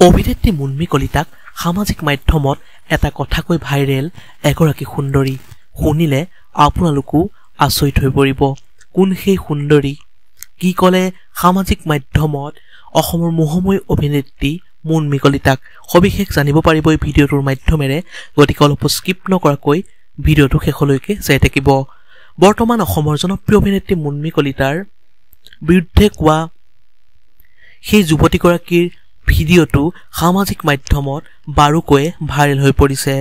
অভিনেত্ৰী মুনমী কলিতাক সামাজিক মাধ্যমত এটা কথাকৈ ভাইৰেল এগৰাকী সুন্দৰী। শুনিলে আপোনালোকো আচৰিত হৈ পৰিব। কোন সেই সুন্দৰী, কি ক'লে সামাজিক মাধ্যমত অসমৰ মোহময়ী অভিনেত্ৰী মুনমী কলিতাক, সবিশেষ জানিব পাৰিব এই ভিডিঅ'টোৰ মাধ্যমেৰে। গতিকে অলপো স্কিপ নকৰাকৈ ভিডিঅ'টো শেষলৈকে চাই থাকিব। বৰ্তমান অসমৰ জনপ্ৰিয় অভিনেত্ৰী মুনমী কলিতাৰ বিৰুদ্ধে কোৱা সেই যুৱতীগৰাকীৰ ভিডিঅ'টো সামাজিক মাধ্যমত বাৰুকৈয়ে ভাইৰেল হৈ পৰিছে।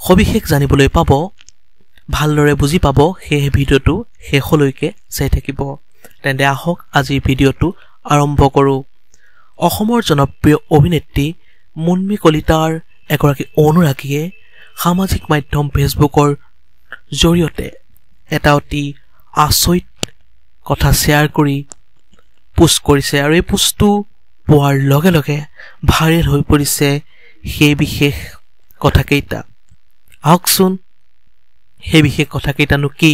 সবিশেষ জানিবলৈ পাব, ভালদৰে বুজি পাব, সেয়েহে ভিডিঅ'টো শেষলৈকে চাই থাকিব। তেন্তে আহক আজিৰ ভিডিঅ'টো আৰম্ভ কৰোঁ। অসমৰ জনপ্ৰিয় অভিনেত্ৰী মুনমী কলিতাৰ এগৰাকী অনুৰাগীয়ে সামাজিক মাধ্যম ফেচবুকৰ জৰিয়তে এটা অতি আচৰিত কথা শ্বেয়াৰ কৰি পোষ্ট কৰিছে আৰু এই পোষ্টটো পোৱাৰ লগে লগে ভাইৰেল হৈ পৰিছে সেই বিশেষ কথাকেইটা। আহকচোন সেই বিশেষ কথাকেইটানো কি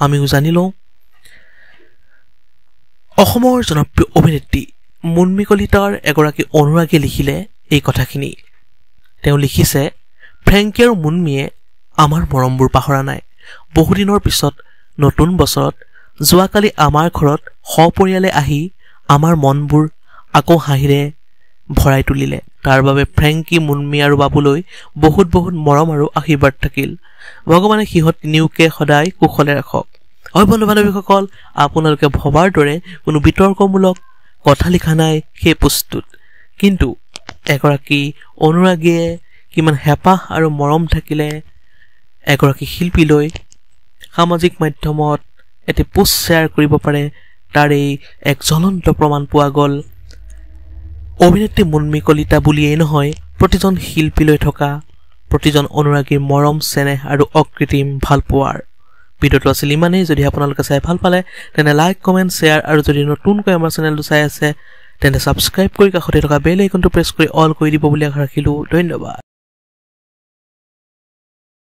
আমিও জানি লওঁ। অসমৰ জনপ্ৰিয় অভিনেত্ৰী মুনমী কলিতাৰ এগৰাকী অনুৰাগীয়ে লিখিলে এই কথাখিনি। তেওঁ লিখিছে, ফ্ৰেংকী আৰু মুনমীয়ে আমাৰ মৰমবোৰ পাহৰা নাই। বহুদিনৰ পিছত নতুন বছৰত যোৱাকালি আমাৰ ঘৰত সপৰিয়ালে আহি আমাৰ মনবোৰ আকৌ হাঁহিৰে ভৰাই তুলিলে। তাৰ বাবে ফ্ৰেংকী, মুনমী আৰু বাবুলৈ বহুত বহুত মৰম আৰু আশীৰ্বাদ থাকিল। ভগৱানে সিহঁত তিনিওকে সদায় কুশলে ৰাখক। হয় বন্ধু বান্ধৱীসকল, আপোনালোকে ভবাৰ দৰে কোনো বিতৰ্কমূলক কথা লিখা নাই সেই পোষ্টটোত, কিন্তু এগৰাকী অনুৰাগীয়ে কিমান হেঁপাহ আৰু মৰম থাকিলে এগৰাকী শিল্পীলৈ সামাজিক মাধ্যমত এটি পোষ্ট শ্বেয়াৰ কৰিব পাৰে, তাৰেই এক জ্বলন্ত প্ৰমাণ পোৱা গ'ল। অভিনেত্ৰী মুনমী কলিতা বুলিয়েই নহয়, প্ৰতিজন শিল্পীলৈ থকা প্ৰতিজন অনুৰাগীৰ মৰম, চেনেহ আৰু অকৃত্ৰিম ভালপোৱাৰ। ভিডিঅ'টো আছিল ইমানেই। যদি আপোনালোকে চাই ভাল পালে তেনে লাইক, কমেণ্ট, শ্বেয়াৰ আৰু যদি নতুনকৈ আমাৰ চেনেলটো চাই আছে তেন্তে ছাবস্ক্ৰাইব কৰি কাষতে থকা বেল আইকনটো প্ৰেছ কৰি অল কৰি দিব বুলি আশা ৰাখিলোঁ। ধন্যবাদ।